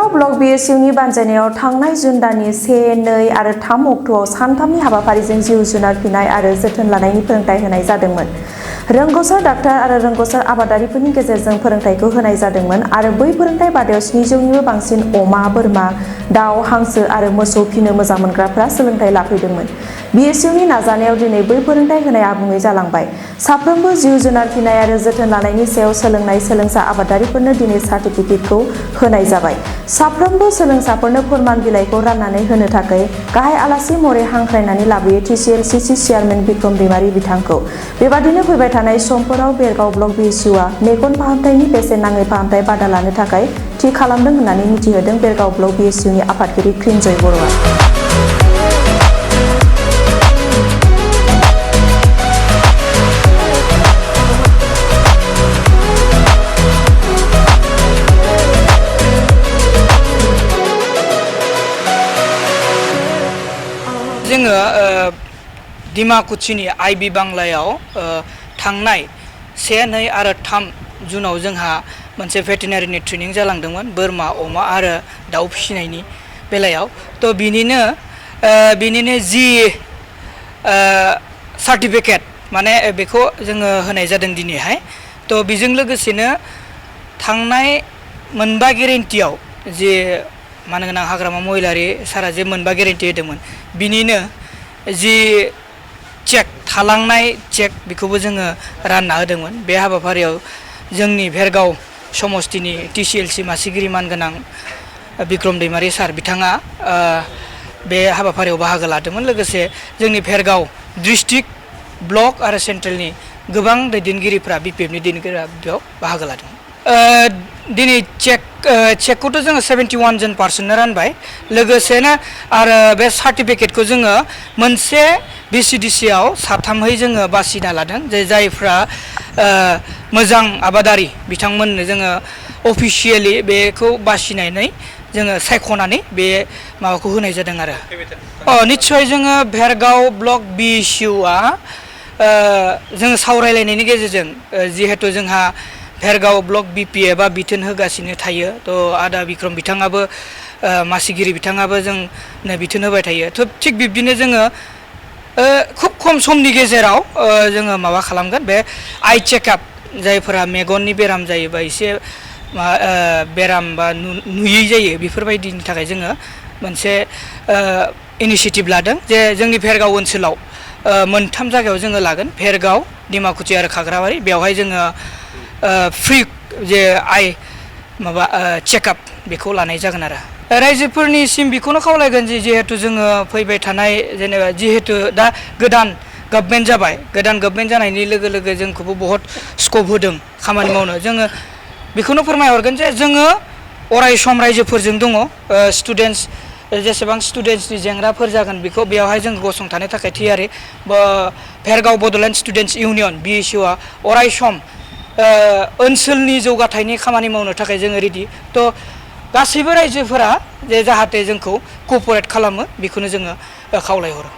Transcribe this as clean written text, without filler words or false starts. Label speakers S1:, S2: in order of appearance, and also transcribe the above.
S1: Bhergaon block BSUनि बानजायनायाव थांनाय जुन दाननि 1, 2 आरो 3 अक्ट'आव सानथामनि हाबाफारिजों जिउ जुनार फिनाय आरो जोथोन लानायनि फोरोंथाय होनाय जादोंमोन। रोंग'सार डाक्टार आरो रोंग'सार आबादारिफोरनि गेजेरजों फोरोंथायखौ होनाय जादोंमोन आरो बै फोरोंथाय बादायाव 700निबो बांसिन अमा, बोरमा, दाउ, हांसो आरो मोसौ फिनो मोजां मोनग्राफ्रा सोलोंथाय लाफैदोंमोन। BSUनि नाजानायाव दिनै बै फोरोंथाय होनाय आबुङै जालांबाय। साफ्रोमबो जिउ जुनार फिनाय आरो जोथोन लानायनि सायाव सोलोंनाय सोलोंसा आबादारिफोरनो दिनै सार्टिफिकेटखौ होनाय जाबाय। साफ्रोमबो सोलोंसाफोरनो फोरमान बिलाइखौ राननानै होनो थाखाय गाहाय आलासि महरै हांख्रायनानै लाबोयो TCLCC चेयारमेन बिक्रम दैमारी बिथांखौ। बेबादिनो फैबाय थानाय समफोराव भेरगाव ब्लक BSUआ मेगन फाहामथायनि बेसेन नाङै फाहामथाय बादा लानो थाखाय थि खालामदों होननानै मिथिहोदों भेरगाव ब्लक BSUनि आफादगिरि क्रिनजय बर'आ।
S2: जोङो डिमाकुसिनि IB बांलायाव थांनाय 1, 2 आरो 3 जुनाव जोंहा मोनसे भेटेनारिनि ट्रेनिं जालांदोंमोन बोरमा, अमा आरो दाउ फिसिनायनि बेलायाव। थ' बिनिनो जि सार्टिफिकेट माने बेखौ जोङो होनाय जादों दिनैहाय। थ' बेजों लोगोसेनो थांनाय मोनबा गेरेन्टियाव जे मानगोनां हाग्रामा महिलारि सारा जे मोनबा गेरेन्टि होदोंमोन बिनिनो जि चेक थालांनाय चेक बेखौबो जोङो रानना होदोंमोन। बे हाबाफारियाव जोंनि भेरगाव समस्तिनि TCLC मासिगिरि मानगोनां बिक्रम दैमारी सार बिथाङा बे हाबाफारियाव बाहागो लादोंमोन। लोगोसे जोंनि भेरगाव डिस्ट्रिक्ट, ब्लक आरो सेन्ट्रेलनि गोबां दैदेनगिरिफ्रा BPFनि दैदेनगिरिफ्रा बेयाव बाहागो लादों। दिनै चेकखौथ' जोङो 71 जन पार्सननो रानबाय। लोगोसेनो आरो बे सार्टिफिकेटखौ जोङो मोनसे VCDCआव 3 जोङो बासिना लादों जे जायफ्रा मोजां आबादारि बिथांमोननो जोङो अफिसियेलि बेखौ बासिनानै जोङो सायख'नानै बे माबाखौ होनाय जादों आरो। निस्सय जोङो भेरगाव ब्लक BSUआ जोङो सावरायलायनायनि गेजेरजों जिहेथु जोंहा भेरगाव ब्लक BPFआ बिथोन होगासिनो थायो। थ' आदा बिक्रम बिथाङाबो मासिगिरि बिथाङाबो जोंनो बिथोन होबाय थायो। थ' थिग बिब्दिनो जोङो खुब खम समनि गेजेराव जोङो माबा खालामगोन बे आइ चेकआप जायफोरा मेगननि बेराम जायोबा एसे बेराम बा नुयै जायो बेफोरबायदिनि थाखाय जोङो मोनसे इनिसियेटिभ लादों जे जोंनि भेरगाव ओनसोलाव 3 जायगायाव जोङो लागोन भेरगाव, डिमाकुसि आरो खाग्राबारि। बेवहाय जोङो फ्रि जे माबा चेकआप बेखौ लानाय जागोन आरो। रायजोफोरनिसिम बेखौनो खावलायगोन जे जिहेतु जोङो फैबाय थानाय जेनेबा जिहेतु दा गोदान गभर्नमेन्ट जाबाय, गोदान गभर्नमेन्ट जानायनि लोगो लोगो जोंखौबो बहुत स्कप होदों खामानि मावनो। जोङो बेखौनो फोरमायहरगोन जे जोङो अराय सम रायजोफोरजों दङ। स्टुडेन्टस जेसेबां स्टुडेन्टसनि जेंनाफोर जागोन बेखौ बेवहाय जों गसंथानो थाखाय थियारि। भेरगाव बड'लेण्ड स्टुडेन्टस इउनियन BSUआ अराय सम ओनसोलनि जौगाथायनि खामानि मावनो थाखाय जोङो रेडि। थ' गासैबो रायजोफोरा जे जाहाथे जोंखौ क'पारेट खालामो बेखौनो जोङो खावलायहरो।